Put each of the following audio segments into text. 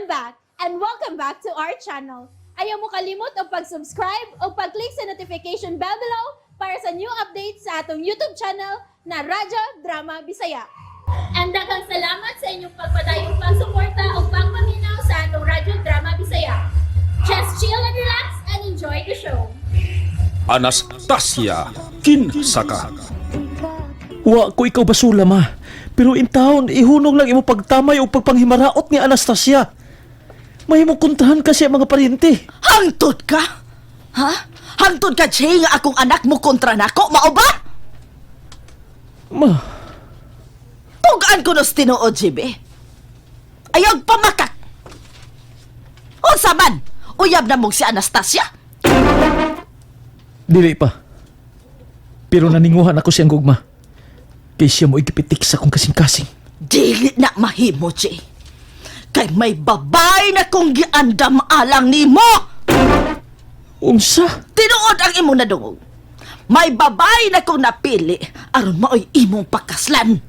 I'm back and welcome back to our channel. Ayaw mo kalimot og pag-subscribe o pag-click sa notification bell below para sa new updates sa atong YouTube channel na Radyo Drama Bisaya. And daghang salamat sa inyong pagpadayong pagsuporta o pagpaminaw sa atong Radyo Drama Bisaya. Just chill and relax and enjoy the show. Anastasia, kinsaka. Wa ko ikaw basula, ma. Pero in town, ihunong lang imo pagtamay o pagpanghimaraot ni Anastasia. Mahimo kuntahan kasi ang mga paryente. Hangtod ka? Ha? Hangtod ka, Jay, nga akong anak mo kontra nako, mao ba? Ma, Tugaan ko nos tinuod, JB. Ayaw pamakak. Unsa man, uyab na mong si Anastasia. Dili pa. Pero naninguhan ako siyang gugma. Kay siya mo igipitik sa akong kasing-kasing. Dili na mahimo, Jay. Kay may babay na kong giandam alang nimo. Unsa? Tinuod ang imong nadungog. May babay na kong napili aron maoy imong pakaslan.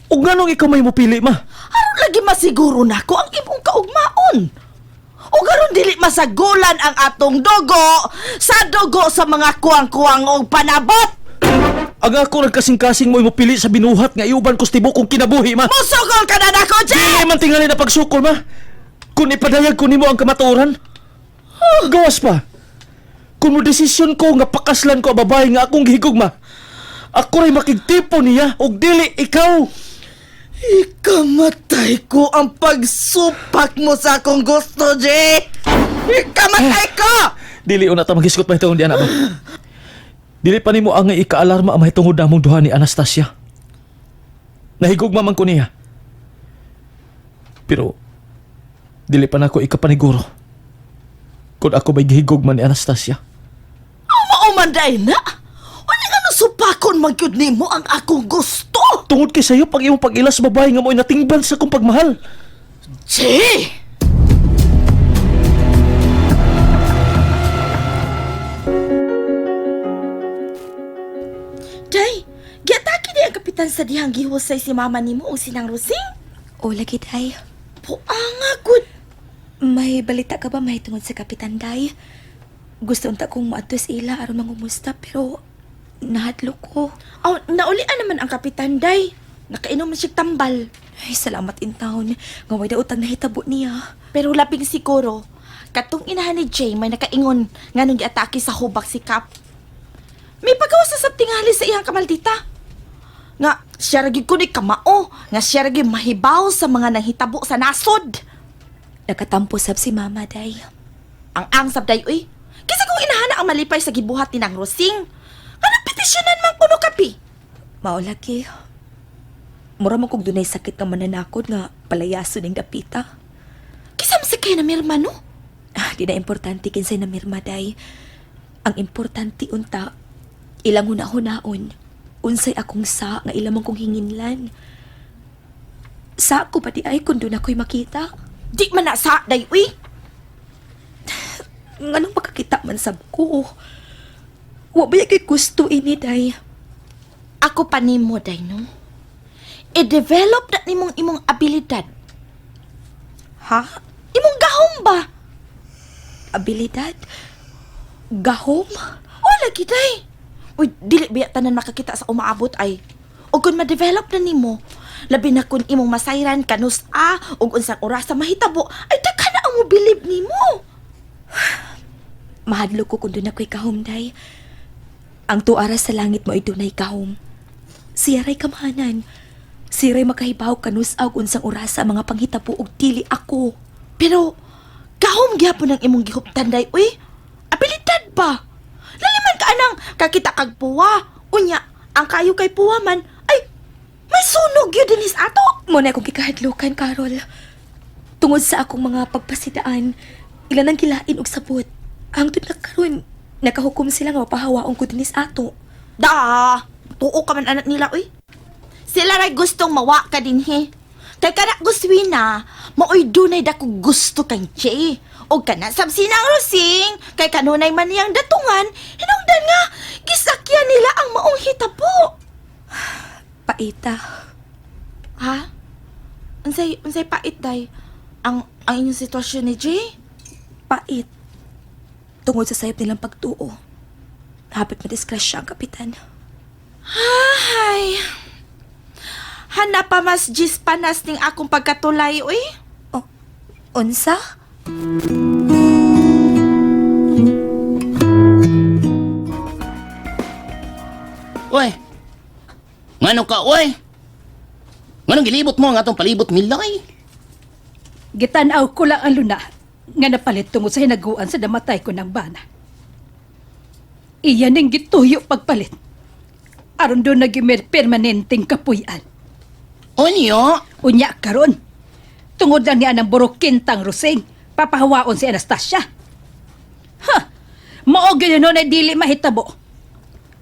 Ug nganong ikaw may mupili, ma? Aron lagi masiguro nako ang imong kaugmaon. O aron dili masagulan ang atong dugo sa dugo sa mga kuwang-kuwang og panabot. Ang ako nagkasing-kasing mo mupili sa binuhat nga iuban ko sa tibok kong kinabuhi, ma. Musugol ka na nako, Jay! Dili man tingali na pagsukol, ma. Kung ipadayag ko nimo ang kamatuoran, gawas pa. Kung mo desisyon ko nga pakaslan ko ang babae nga akong gihigugma, ako ray makigtipo niya og dili ikaw. Ikamatay ko ang pagsupak mo sa akong gusto, Jay! Ikamatay ko! Dili una ta maghisgot mahitungod di ana ba. Dili pa nimo ang ikaalarma ang mahitungod namong duha ni Anastasia. Nahigugma man ko niya. Pero dili pa nako ikapaniguro kung ako may gihigugma ni Anastasia. Mao man day na! Wala nga no supakon man gyud nimo ang akong gusto! Tungod kay sayo pag imong pag-ilas babae nga mo'y natingban sa akong pagmahal. Jay! Day, giatake di ang kapitan sa dihang gihusay si mama nimo og sinang Rosing. O lagi, Day. Puanga gud. May balita ka ba may tungod sa Kapitan, Day? Gusto unta kong moadto sa ila aron mangumusta pero nahadlok ko. Aw, naulian naman ang kapitan, Day. Nakainom man siya tambal. Ay, salamat in town. Nga way daotang nahitabo niya. Pero labing siguro, katong inahan ni Jay may nakaingon nga nung giatake sa hubak si Cap. May pagawas sa tingali sa iyang kamaldita. Nga, siya ra gyud ko ni kamao, nga siya ra gyud mahibaw sa mga nanghitabo sa nasod. Nakatampo sab si Mama, Day. Ang ang sabday uy. Kisa kung inahana ang malipay sa gibuhat ni nang Rosing. Nga petisyonan man kuno kapi. Mao lagi. Mura man kog dunay sakit nga mananakod nga palayaso ning dapita. Kisa man sa kay na mirma no? Ah, di na importante kinsay namirma, Day. Ang importante unta, ilang huna-hunaon. Unsay akong sa nga ilang man kong hinginlan. Sa ko pa di ay kung doon ako'y makita. Di man na sa day uy. Nganong makakita man sab ko. Wa ba kay gusto ini, Day? Ako pa nimo day no. I-develop na nimong imong abilidad. Ha? Imong gahom ba? Abilidad? Gahom? O lagi day. Uy, dili biya tanan makakita sa umaabot ay. O kung ma-develop na nimo, labi na kung imong masayran kanus a ug unsang oras sa mahitabo, ay daghan na ang mobilib nimo. Mahadlok ko kung doon ako'y kahom, Day. Ang tuara sa langit mo ay dunay kahom. Siya ray kamahanan. Siya ray makahibaw kanus og unsang orasa mga panghitabo og dili ako. Pero gahom gyapon ang imong gihuptan day uy. Abilidad ba? Laliman ka anang kakita kag puwa. Unya, ang kayo kay puwa man ay may sunog gyud dinis ato. Mo na akong gikahadlokan, Carol. Tungod sa akong mga pagpasidaan, ilan ang kilain og sabot. Hangtod na karon, nakahukom sila nga mapahawaon ko dinis ato. Da, tuo ka man anak nila uy. Sila ray gustong mawa ka dinhi. Kay kana guswina, maoy dunay dako gusto kang Jay. O kana sab sinang Rosing, kay kanunay man niyang datungan, hinungdan nga gisakyan nila ang maong hitabo. Paita. Ha? Unsay unsay pait day? Ang inyong sitwasyon ni Jay? Pait. Tungod sa sayop nilang pagtuo. Hapit madisgrasya ang kapitan. Ay. Hana pa mas gis panas ning akong pagkatulay, uy. Oh, unsa? Uy! Ngano ka, uy? Nganong gilibot mo ang atong palibot milay? Gitanaw ko lang ang luna nga napalit tungod sa hinaguan sa namatay ko ng bana. Iyan ang gituyo pagpalit. Aron doon naging permanenteng kapuyan. Onyo? Unya karon. Tungod lang niya ng burukintang rusing, papahawaon si Anastasia. Ha! Mao gyud nun ay dili mahitabo.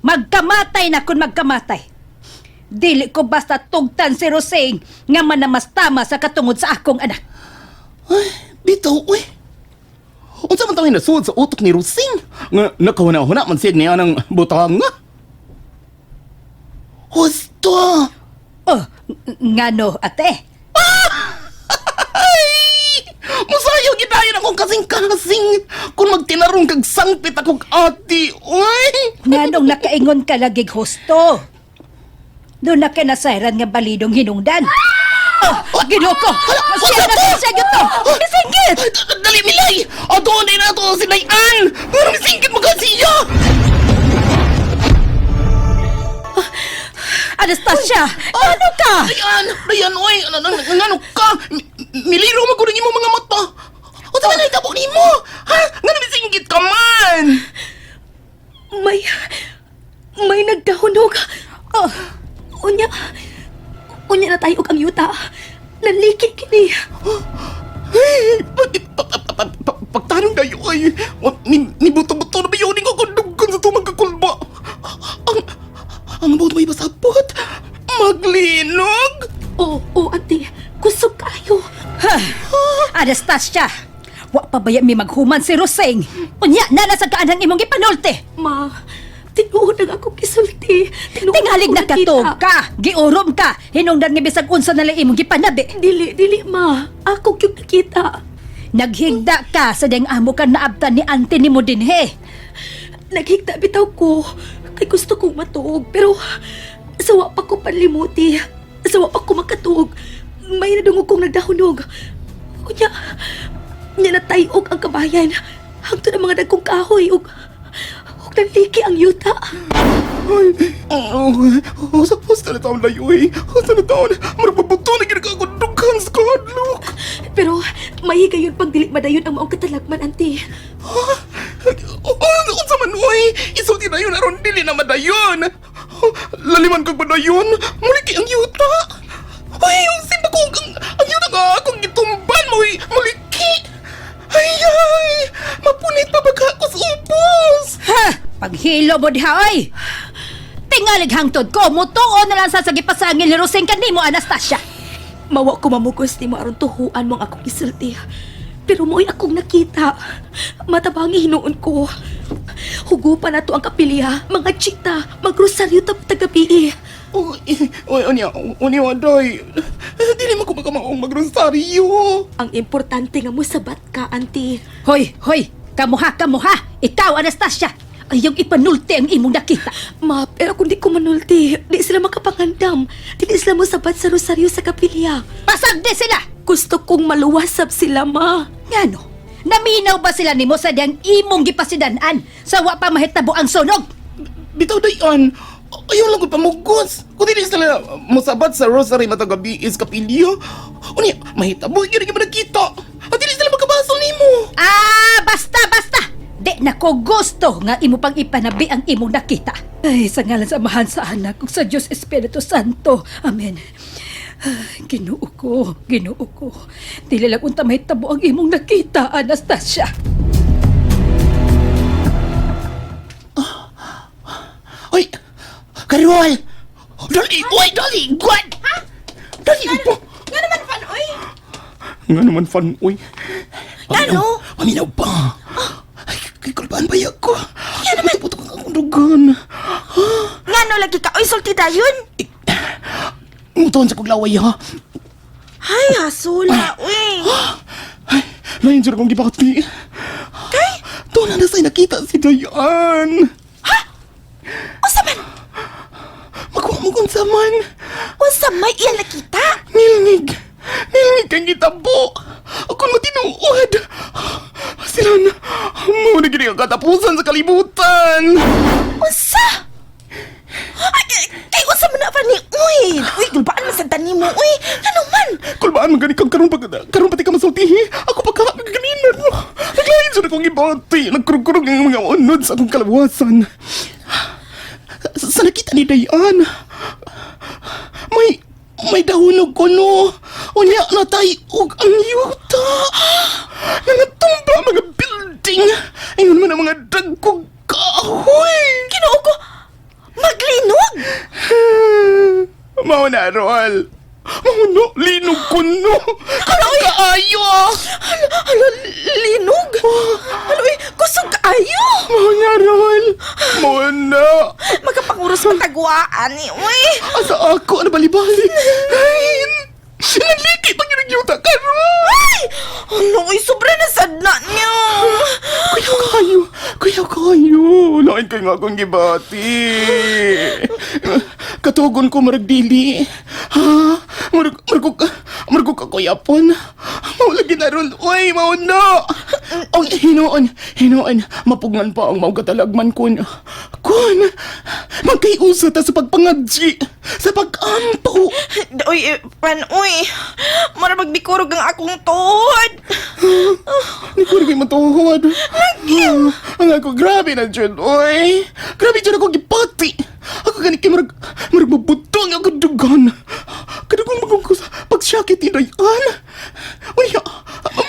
Magkamatay na kun magkamatay. Dili ko basta tugtan si Rosing nga manamastama sa katungod sa akong anak. Ay, bitaw, uy. Unsa man tawag nasuod sa utok ni Rusing? Nga nakahuna-huna man siya niya ng butang nga. Husto! Oh, ngano ate? Ay! Musayo gitayon akong kasing-kasing kung magtinarong kag sangpit akong ati, uy! Nganong nakaingon ka lagi husto? Doon na kinasayran nga balidong hinungdan. Oh, Ginoo ko! Siya na siya gito! Misingit! Ay, dali, Milay! O doon na nato si Layan! Pero misingkit mo ka siya! Anastasia! Ano ka? Dayan! Dayan, oy! Ano, ano, ano, ano ka? Miliro mo ko imong mga mata! O sa manay tabo nimo? Ha? Nga misingkit ka man! May nagdahunog. Oh, Unya, unya na tayo og ang yuta. Naliki kini. Ay, pagtanong dayo ay, ni buto-buto na ba yun? Ko kung sa tumang kakulba. Ang buto may basabot. Maglinog! Oo, oh, ante. Kusog kayo. Anastasia! Wa pa baya mi maghuman si Roseng. Unya, nana sa kaan ang imong ipanulte. Ma, tinuod ang akong gisulti. Tinuod Tingalig akong nakatog nakita. ka, giurom ka, hinungdan nga bisag unsa na lang imong gipanabi. Dili, dili, ma. Ako yung nakita. Naghigda ka sa diyang amo ka naabtan ni ante nimo dinhe. Naghigda bitaw ko. Kay gusto kong matuog. Pero, sawa pa ko panlimuti. Sawa pa ko makatuog. May nadungog kong nagdahunog. Unya, nya natayog ang kabayan. Hangtod ang mga dagkong kahoy. Ug naliki ang yuta. Ay, oh, oh, sa posta na taon layo eh. Sa na taon, marapabuto na ginagagundugan sa kahadlok. Pero, may higayon pang dili madayon ang maong katalagman, ante. Ha? Oh, unsa man oy? Isulti na yun aron dili na madayon. Oh, laliman kag madayon, muliki ang yuta. Ay, ang simba ko ang yuta nga akong gitumban mo muliki. Ay ay, mapunit pa ba ka ako sa ubos? Ha! Paghilo mo diha oy! Tingalig hangtod ko, mutuo na lang sa sagipasangil ni Roseng kanimo, Anastasia. Mawa ko mamugos ni mo aron tuhuan mo ang akong isulti. Pero mo'y akong nakita. Matabangi hinuon ko. Hugupan na to ang kapilya, mga chita, magrosaryo tap tagabi. Oy, oy, unya, unya, day. Dili man ko makamaong magrosaryo. Ang importante nga mo sabat ka, auntie. Hoy, hoy, kamuha, kamuha. Ikaw, Anastasia, ayaw ipanulti ang imong nakita. Ma, pero kung di ko manulti, di sila makapangandam. Di sila mo sabat sa rosaryo sa kapilya. Pasagdi sila! Gusto kong maluwasap sila, ma. Ngano? Naminaw ba sila nimo sa diyang imong gipasidanan sa wa pa mahitabo ang sunog? Bitaw dayan. Ayaw lang ko pamugos. Kung dili sila mosabat sa rosary matag gabi is kapilyo. Unya, mahitabo gyud gyud nakita. At dili sila makabasol nimo. Ah, basta, basta! Di na ko gusto nga imo pang ipanabi ang imong nakita. Ay, sa ngalan sa Amahan sa Anak ug sa Dios Espiritu Santo. Amen. Ay, Ginoo ko, Ginoo ko. Dili lang unta mahitabo ang imong nakita, Anastasia. Oy, Karol. Dali, oy, dali, guad. Dali po. Nga naman fan, oy. Nga naman fan, oy. Ngano? Paminaw pa. Ay, kay kulbaan ba ko? Nga naman. Puto ka akong dugan. Ngano lagi ka, oy, sulti dayon. Mutuon sa kong laway, ha? Ay, hasula, uy. Lain jud akong gibati. Kay? Doon na sa'y nakita si Dayan. Unsa man? Makuha mo kung saman. Unsa may iya nakita? Nilnig. Nilnig kang gitabo. Ako matinuod. Sila na. Mao na gini ang katapusan sa kalibutan. Unsa? Ay, kay unsa man na Fanny? Uy, uy, gulbaan man sad nimo, uy. Ngano man? Kulbaan man gani kang karon pag karon pati ka masultihi. Ako pa ka ganinan. Naglain jud akong gibati. Nagkurog-kurog ang mga unod sa akong kalawasan. Sa nakita ni Dayan, may dahunog ko no. Unya na og ang yuta. Nangatumba ang mga building. Ayun man ang mga dagkog kahoy. Ginoo ko. Maglinog. Mao na, Rol. Mao na, linog ko no. Karoy kaayo. Hala, hala, linog. Hala, uy, kusog kaayo. Mao na, Rol. Mao na. Magapanguros matagwaan ni, uy. Asa ako, ano bali-bali? Ay, naliki pag yung yuta karon. Ay! Hala, uy, sobra na sadna niya. Kuyaw kayo, kuyaw kayo. Lain kayo nga akong gibati. Katugon ko marag dili. Ha? Marag, marag, marag ko kakuyapon. Mao lagi na ron. Uy, mao na. Ang hinuon, hinuon. Mapugnan pa ang mao katalagman kun. Kun, magkaiusa ta sa pagpangadji, sa pagampo. Uy, eh, pan, uy. Mara magbikurog ang akong tuhod. Ni ko rin matuhod. Ang ako, grabe na dyan, oy. Grabe dyan ako gipati. Ako gani kay marag, marag mabutong ako dugan. Kadugong magong ko sa pagsyakit ni Dayan. Uy,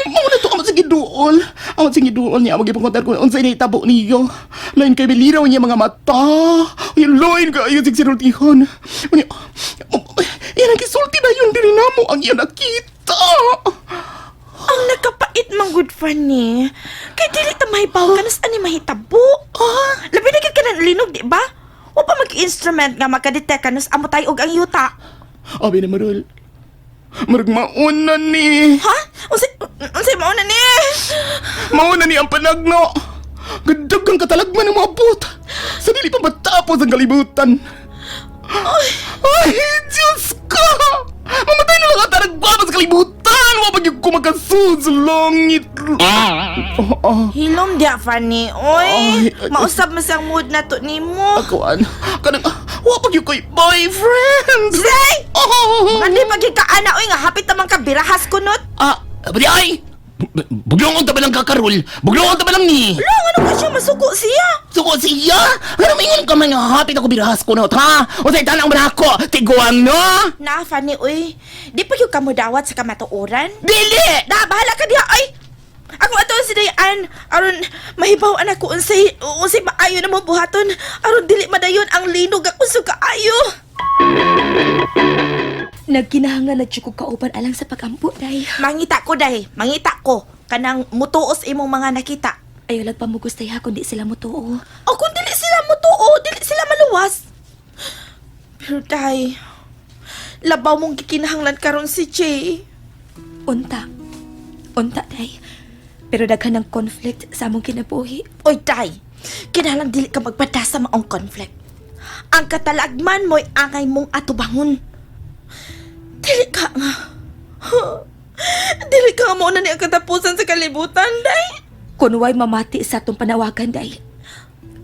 mao na to ang sige duol. Ang sige duol niya, magipangkontar ko unsay nahitabo niyo. Lain kay biliraw niya mga mata. Uy, lain ka ayo sig sinultihan. Uy, yan ang gisulti na yun diri namo ang iya nakita. Ang nakapait mang good Fanny. Kay dili ta mahibaw ka nas ani mahitabo. Ah, labi na gid ka ng linog, di ba? O pa mag-instrument nga makadetect ka nas amo tayo og ang yuta. Abi na marul. Marag mauna ni. Ha? Unsay unsay mao na ni? Mauna ni ang panagno. Gadagang katalagman ang maabot. Sa dili pa matapos ang kalibutan. Ay, Diyos ko! Mamatay na lang ata nagbabat sa kalibutan! Wapag yung kumakasud sa langit. Oh, oh. Hilom diya, Fanny. Oy, Ay, ay, mausab man sang mood na to nimo. Ako, an. Kanang, wapag yung ko'y boyfriend! Say! Oh! Mandi pag ka ana oy nga hapit tamang ka birahas kunot. Ah, bali ay! Buglongon ta ba lang kakarol? Buglongon ta ba lang ni? Lo, ano ka siya masuko siya? Suko siya? Ano maingon ka man nga hapit ako birahas ko na, ha? O sa itanang man ako, tiguang no? Na, Fanny, oy. Di pa yung kamudawat sa kamatuoran? Dili! Da, bahala ka diha, oy! Ako ato si Dayan, aron mahibaw anak ko unsay unsay maayo na mo buhaton, aron dili madayon ang linog ako sa kaayo. Nagkinahanglan na jud ko kauban alang sa pagampo, day. Mangita ko day, mangita ko kanang mutuos imong mga nakita. Ayaw lang pamugos, day ha, kundi sila motuo. O kung dili sila mutuo, dili sila maluwas. Pero day, labaw mong gikinahanglan karon si Jay. Unta. Unta, day. Pero daghan ng conflict sa among kinabuhi. Oy, day, kinahanglan dili ka magpada sa maong conflict. Ang katalagman mo'y angay mong atubangon. Dili ka nga. Dili ka nga muna ni ang katapusan sa kalibutan, day. Kunway mamati sa atong panawagan, day.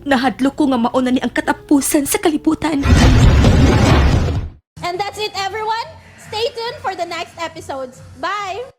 Nahadlo ko nga mauna ni ang katapusan sa kalibutan. And that's it, everyone. Stay tuned for the next episodes. Bye!